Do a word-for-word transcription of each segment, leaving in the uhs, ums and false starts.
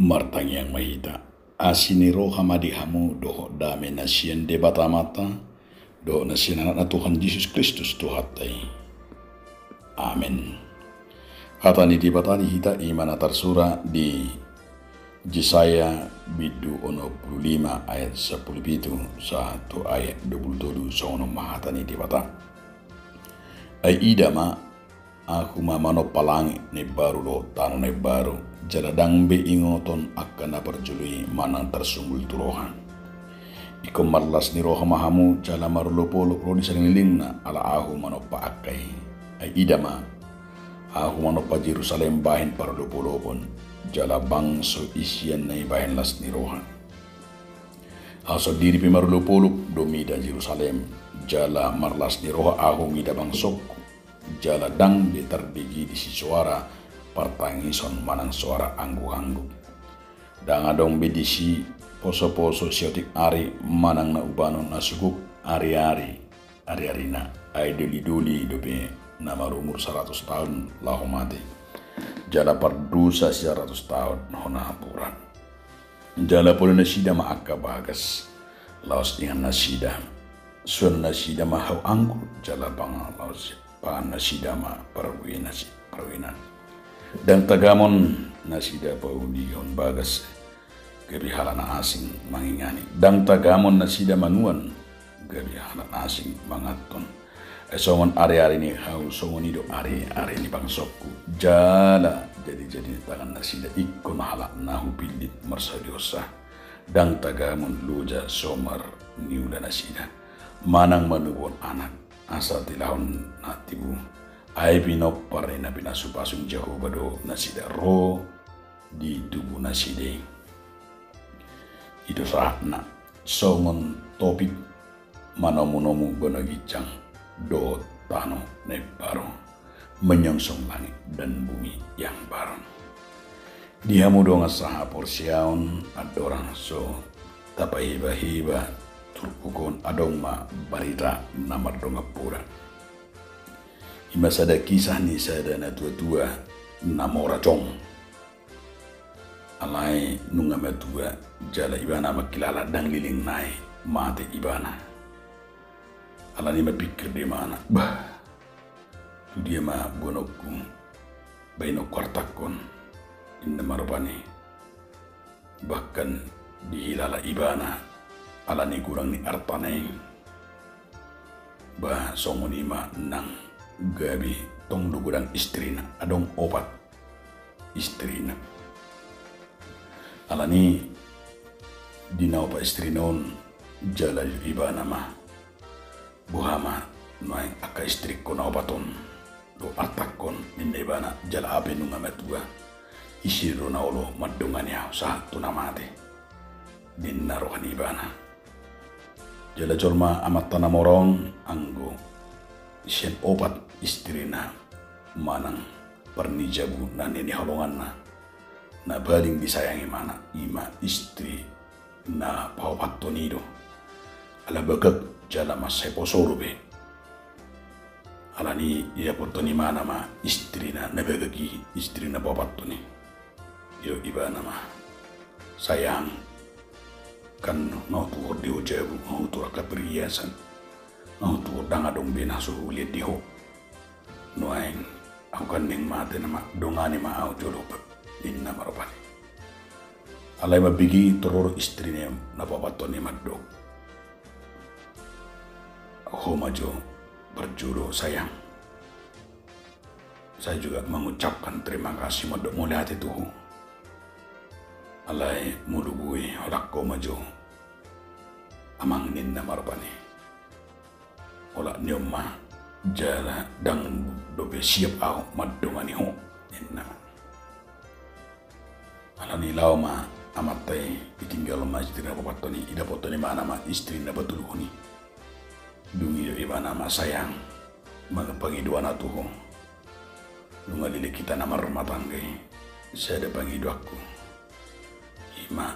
Martangiang ma hita. Asi ni roha ma di hamu dohot dame na sian Debata Amanta, dohot na sian Anakna Tuhan Jesus Kristus Tuhanta i. Amen. Hata ni Debata di hita i ma na tarsurat di Jesaya bindu onom pulu lima ayat sampulu pitu sahat tu ayat dua pulu tolu, songon on ma hata ni Debata. Ai ida ma, Ahu ma manompa langit na imbaru dohot tano na imbaru, jala ndang be ingoton angka na parjolo i manang tarsumbul tu roha. Ingkon marlas ni roha ma hamu jala marolopolop ro di salelenglelengna, ala Ahu manompa angka i. Ai ida ma, Ahu manompa Jerusalem bahen parolopolopon, jala bangso isianna i bahen las ni roha. Ahu sandiri pe marolopolop do mida Jerusalem, jala marlas ni roha Ahu mida bangsongku, jala ndang be tarbege disi soara partangison manang soara angguk-angguk. Ndang adong be disi poso-poso siotik ari manang na ubanon na suguk ari-ari, ari-arina, ai doli-doli dope na marumur saratus taon laho mate, jala pardosa saratus taon hona hampura. Jala pola nasida ma angka bagas, laos ingan nasida, suan nasida ma hau anggur, jala pangan laos pangan nasida ma parbuena si-, parbuena. Ndang tagamon nasida paulihon bagas, gabe halak na asing mangingani. Ndang tagamon nasida manuan, gabe halak na asing manganhon. Ai songon ari-ari ni hau, songon i do ari-ari ni bangsongku. Jala jadi-jadi ni tangan nasida ingkon halak na hupillit marsaulihonsa. Ndang tagamon loja so marniula nasida, manang manubuhon anak, asa tilahon na tibu. Ai pinompar ni na pinasupasu ni Jahowa do nasida ro di tubu nasida i. I do sahatna, songon topik manomu-nomu banua ginjang dohot tano na imbaru, menyongsong langit dan bumi yang baru. Di hamu dongan sahaporseaon, andorang so tapaheba-heba turpuk on, adong ma barita na mardongan poda. I ma sada kisah ni sada na tua-tua na mora jong. Alai nunga matua, jala ibana mangkilala ndang leleng nai mate ibana. Alani i mapingkir do imana, "Bah, tu dia ma boanonku, bahenonku artangkon?" ninna ma rupani. Bahkan dihilala ibana alani godang ni artana i. Bah, songon i ma nang gabe, tong do godang istrina, adong opat istrina. Alani i di na opat istrina on, jala ibana ma, "Boha ma nuaeng angka istringku na opat on dohot artangkon?" ninna ibana, "Jala au pe nunga matua. Ise do na olo mandongani ahu sahat tu na mate?" ninna roha ni ibana. Jala jolma amanta na mora on, anggo sian opat istrina manang parnijabu na nian ni holonganna, na paling disayang ibana, i ma istri na paopathon i do. Ala bagak jala mansai poso dope. Alani i didapothon ibana ma istrina na bagak i, istri na paopathon i. Didok ibana ma, "Sayang, kan nga hutuhor di ho jabu, nga hutuhor angka perhiasan, nga hutuhor ndang adong be na so huliat di ho. Nuaeng ahu kan naeng mate nama, dongani ma ahu jolo," ninna ma rupani. Alai mambege i, torus istri ni na paopathon i mandok, "Ho ma jo parjolo, sayang. Saya juga mengucapkan terima kasih, mandok mauliate tu ho. Alai molo boi, holan ho ma jo, amang," ninna ma rupani. "Holan ni on ma, jala ndang dope siap ahu mandongani ho," ninna. Alani i laho ma amanta i, ditinggalhon ma istri na paopathon i, didapothon ibana ma istri na patoluhon i. Dung i didok ibana ma, "Sayang, mangido au tu ho. Nunga leleng hita na marrumah tangga i, sada pangidoanku. I ma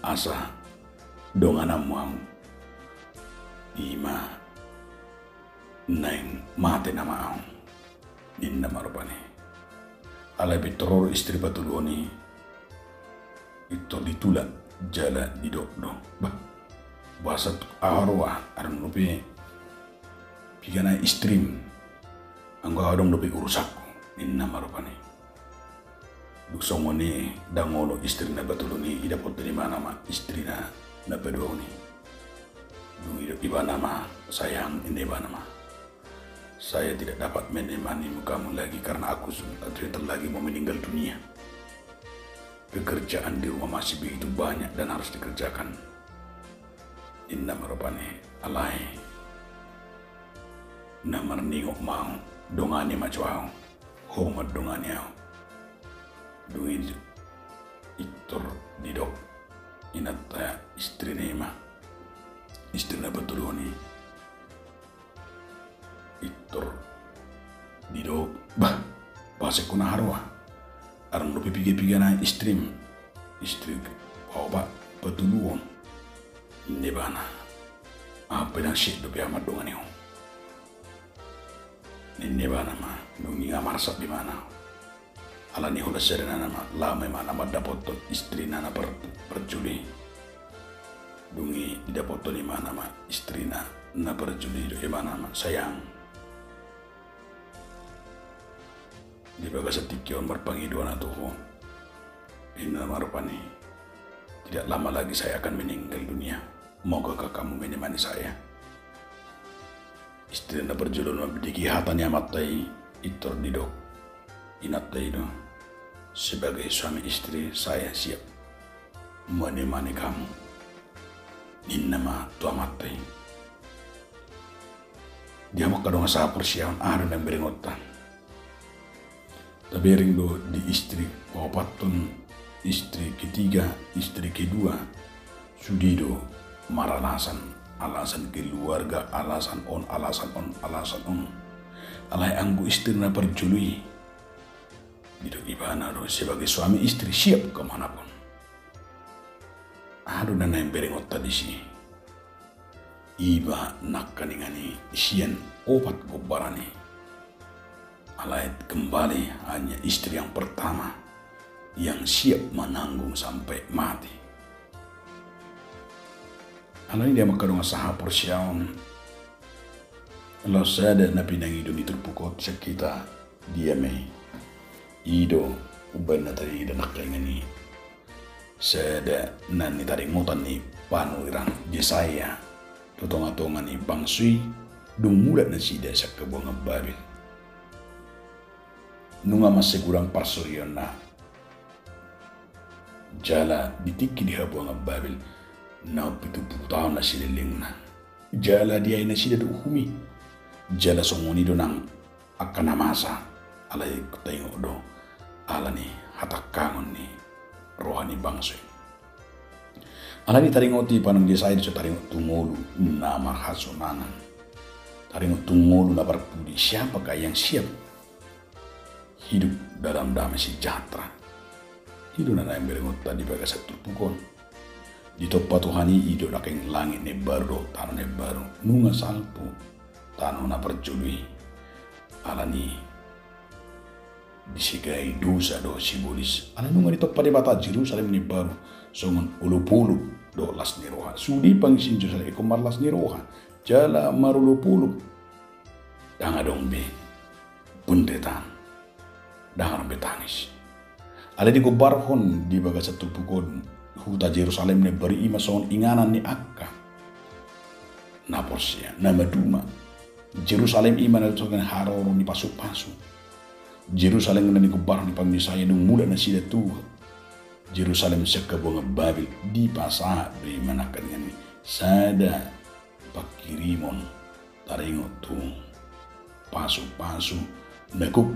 asa dongananmu ahu, i ma naeng mate nama ahu," ninna ma rupani. Alai pintor ro istri patoluhon i, Pintor ditulak jala didok do, bah, boasa tu ahu roha, adong dope piga na istrim, anggo ahu adong dope urusanku, ninna ma rupani. Dung songon i ndang olo istri na patoluhon i, idapothon ibana ma istri na, na paduahon i. Dung didok ibana ma, sayang, ninna ibana ma, saya tidak dapat menemani kamu lagi karena aku sudah lagi mau meninggal dunia. Pekerjaan di rumah masih begitu banyak dan harus dikerjakan, ninna ma rupani. Alai na marningot ma ahu, dongani ma jo ahu, ho ma dongani ahu. Dung i pintor didok inanta istrina i ma, istri na patoluhon i. Pintor didok, bah, boasa ingkon ahu roha, adong dope piga-piga na istrim, istri paopat, patoluhon, ninna ibana. Ahu pe ndang siap dope ahu mandongani ho, ninna ibana ma. Dung i nga marsap ibana. Alani holan sada na, na ma, laho ma ibana mandapothon istrina na par-, parjolo i. Dung i didapothon ibana ma istrina na parjolo i, didok ibana ma, sayang, di bagasan tingki on marpangidoan ahu tu ho, ninna ma rupani, tidak lama lagi saya akan meninggal dunia. Maukah kamu menemani saya? Istri na parjolo on ma, didok hata ni amanta i, pintor didok inanta i do, sebagai suami istri saya siap menemani kamu, ninna ma tu amanta i. Di hamu angka dongan sahaporseaon, aha do na naeng berengonta? Tabereng do di istri paopathon, istri ketiga, istri kedua, sude do maralasan, alasan keluarga, alasan on, alasan on, alasan on. Alai anggo istri na parjolo i, didok ibana do, sebagai suami istri siap ke mana pun. Aha do na naeng berengonta disi? Iba nangkaningan i sian opat gombaran i. Alai kembali hanya istri yang pertama yang siap menanggung sampai mati. Alani i, di hamu angka dongan sahaporseaon, laos sada na pinangido ni turpuk on sian hita, dia ma i? I do umbahen na taida nangkaningan i sada na nitaringotan ni panurirang Jesaya tu tongatonga ni bangso i, dung mulak nasida sian habuangan Babel. Nunga mansai godang parsorionna jala di tingki di habuangan Babel naung pitu pulu taon nasida lelengna. Jala diae nasida do uhum i. Jala songon i do nang angka na masa, alai taingot do alani hatangkangon ni roha ni bangso i. Alani taringot i, panurirang Jesaya do, so taringot tu ngolu na marhasonangan, taringot tu ngolu na parpudi. Siapakah yang siap hidup dalam damai sejahtera? I do na naeng berengonta di bagasan turpuk on. Ditompa Tuhan i, i do nangkin langit na imbaru dohot tano na imbaru. Nunga salpu tano na parjolo i. Alani i disegai dosa dohot sibolis. Alai nunga ditompa Debata Jerusalem na imbaru songon olopolop dohot las ni roha. Sude pangisinin Jerusalem ingkon marlas ni roha jala marolopolop. Ndang adong be penderitaan, ndang adong be tangis. Alai digombarhon di bagasan turpuk on huta Jerusalem na imbaru i ma songon inganan ni angka na porsea, na maduma. Jerusalem i ma na songon haroro ni pasupasu. Jerusalem na digombarhon di pangisaya dung mulak nasida tu Jerusalem sian habuangan Babel, dipasahat do i ma nangkaningan i sada pangkirimon taringot tu pasupasu na gok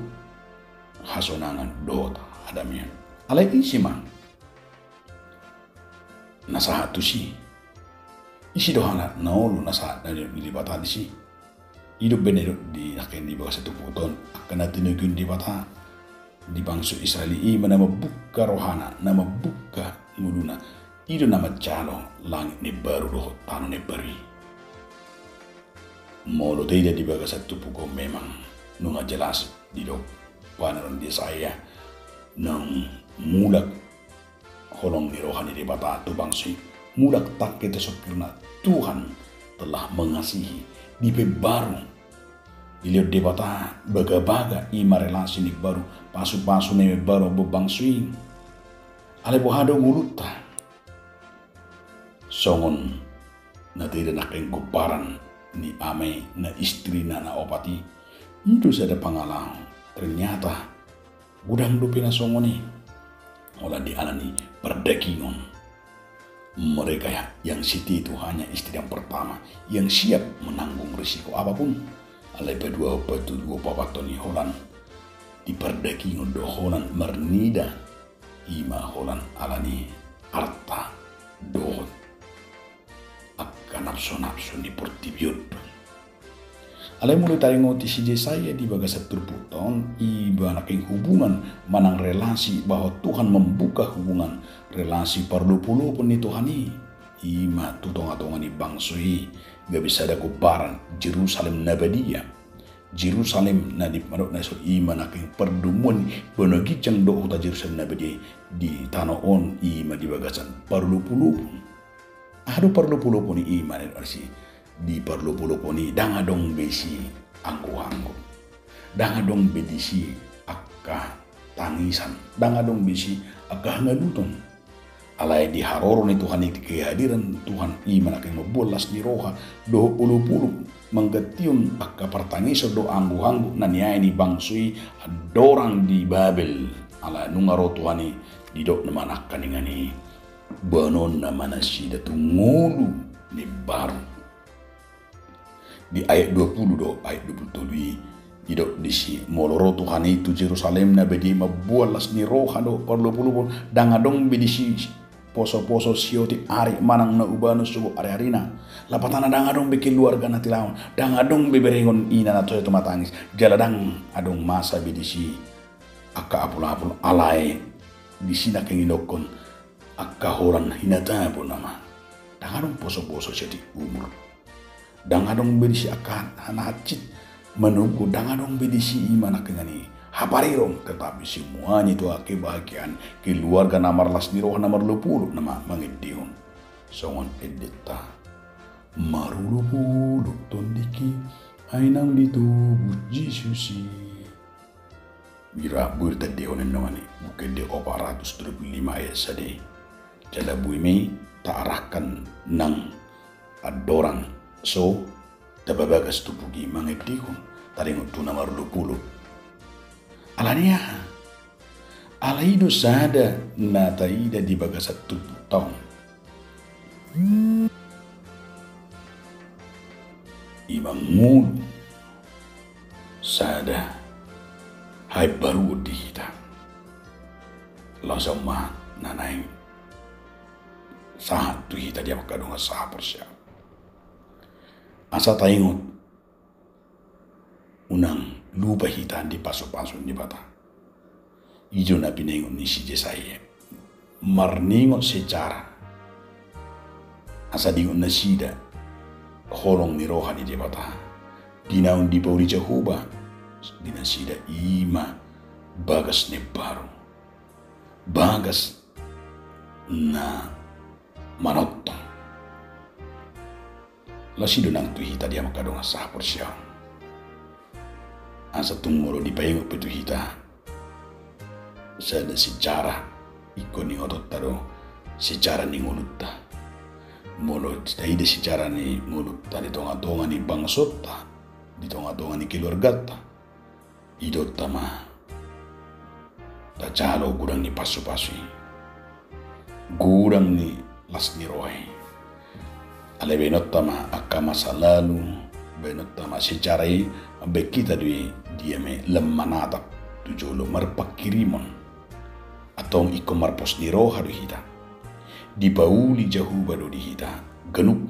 hasonangan dohot hadamion. Alai ise ma na sahat tusi? Ise do halak na olo na sahat na nidok ni Debata disi? I do umbahen na nidok di nangkin di bagasan turpuk on, angka na tinoguhon Debata di bangso Israel i, i ma na mambuka rohana, na mambuka ngoluna. I do na manjalo langit na imbaru dohot tano na imbaru i. Molo taida di bagasan turpuk on memang nunga jelas didok panurirang Jesaya naung mulak holong ni roha ni Debata tu bangso i. Mulak tangkas tu songkirna, Tuhan telah mengasihi, dipaimbaru. Dilehon Debata bagabaga, i ma relasi na imbaru, pasupasu na imbaru mamboan bangso i. Alai boha do ngolunta? Songon na taida nangkin pomparan ni ama i, na istrina na opat i, i do sada pangalaho. Ternyata godang dope na songon i. Holan di ala ni pardagingon. Mereka ya, yang setia itu hanya istri yang pertama, yang siap menanggung risiko apapun. Alai paduahon, patoluhon, paopathon i holan di pardagingon do, holan marnida, i ma holan ala ni arta dohot angka nafsu-nafsu ni portibi on do. Alai molo taringot i si Jesaya di bagasan turpukta on, i ma nangkin hubungan manang relasi, bahwa Tuhan membuka hubungan relasi parlopolopon ni Tuhan i, i ma tu tongatonga ni bangso i, gabe sada pomparan Jerusalem na badia. Jerusalem na di, manuk na so, i ma nangkin pardomuan ni banua ginjang dohot huta Jerusalem na badia i di tano on, i ma di bagasan parlopolopon. Aha do parlopolopon i? I ma na didok disi di parlopolopon i, ndang adong be disi anggoanggo, ndang adong be disi angka tangisan, ndang adong be disi angka hangaluton. Alai di haroro ni Tuhan i, di kehadiran Tuhan i ma nangkin mamboan las ni roha dohot olopolop, manggantihon angka partangisan dohot anggoanggo na niae ni bangso i andorang di Babel. Alai nunga ro Tuhan i, didok nama nangkaningan i, boanonna ma nasida tu ngolu na imbaru. Di ayat dua puluh dohot ayat dua puluh tolu i, didok disi, molo ro Tuhan i tu Jerusalem na badia i mamboan las ni roha dohot parlopolopon, ndang adong be disi posoposo siotik ari manang na ubanon sogot ariarina. Lapatna ndang adong be keluarga na tilaon, ndang adong be berengon ina na so tumatangis, jala ndang adong masa be disi angka apulapul, alai disi nangkin didokkon angka holan hinatabo nama. Ndang adong posoposo siotik umur. Ndang adong be disi angka na hansit manogu, ndang adong be disi i ma nangkiningan i hapariron, tetapi semuanya itu angka kebahagiaan keluarga na marlas ni roha, na marlopolop nama mangendehon songon endenta: Marolopolop tondiku, ai naung ditobus Jesus i. Bira boi taendehon i nangkin i, Buku Ende opat ratus dua puluh lima ayat sada i. Jala boi ma i taarahkan nang andorang so tapabagas turpuk i mangendehon taringot tu na marolopolop. Ala ni aha? Ala i do sada na taida di bagasan turpukta on. I ma ngolu sada haimbaruon di hita. Laos on ma na naeng sahat tu hita di angka dongan sahaporseaon. Asa taingot, unang lupa hita di pasupasu ni Debata. I do na pinaingot ni si Jesaya. Marningot sejarah, asa diingot nasida holong ni roha ni Debata. Di naung dipauli Jahowa di nasida i ma bagas na imbaru, bagas na manongtong. Laos i do nang tu hita di angka dongan sahaporseaon. Asa tung molo dipaingot pe tu hita sada sejarah, ingkon ingotonta do sejarah ni ngolunta. Molo taida sejarah ni ngolunta di tongatonga ni bangsonta, di tongatonga ni keluarganta, idaonta ma tajalo godang ni pasupasu i, godang ni las ni roha i. Alai baenonta ma angka masa lalu, baenonta ma sejarah i, mambaen hita do i dia ma i lam manatap tu jolo marpanghirimon. Antong ingkon marpos ni roha do hita. Dipauli Jahowa do di hita ganup.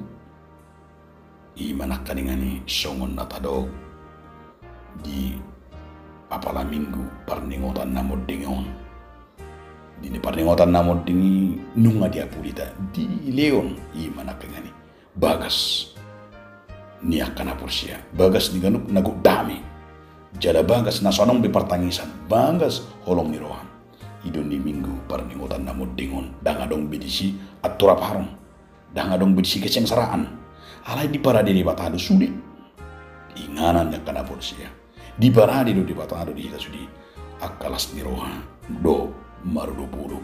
I ma nangkaningan i songon na tadok di apala Minggu parningotan na monding on. Di parningotan na monding i nunga diapuli hita, dilehon i ma nangkaningan i bagas ni angka na porsea, bagas ni ganup na gok dame, jala bagas na so adong be partangisan, bagas holong ni roha. I do ni Minggu parningotan na monding on, ndang adong be disi anturaparon, ndang adong be disi kesengsaraan. Alai diparade Debata do sude. Inganan ni angka na porsea. Diparade do Debata do di hita sude angka las ni roha dohot marudupuduk.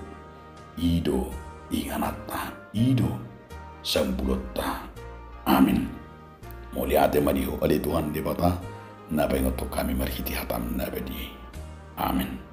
I do ingananta, i do sambulotta. Amin. Mauliate ma di Ho ale Tuhan Debata, na paingothon hami marhite hataM na badia i. Amin.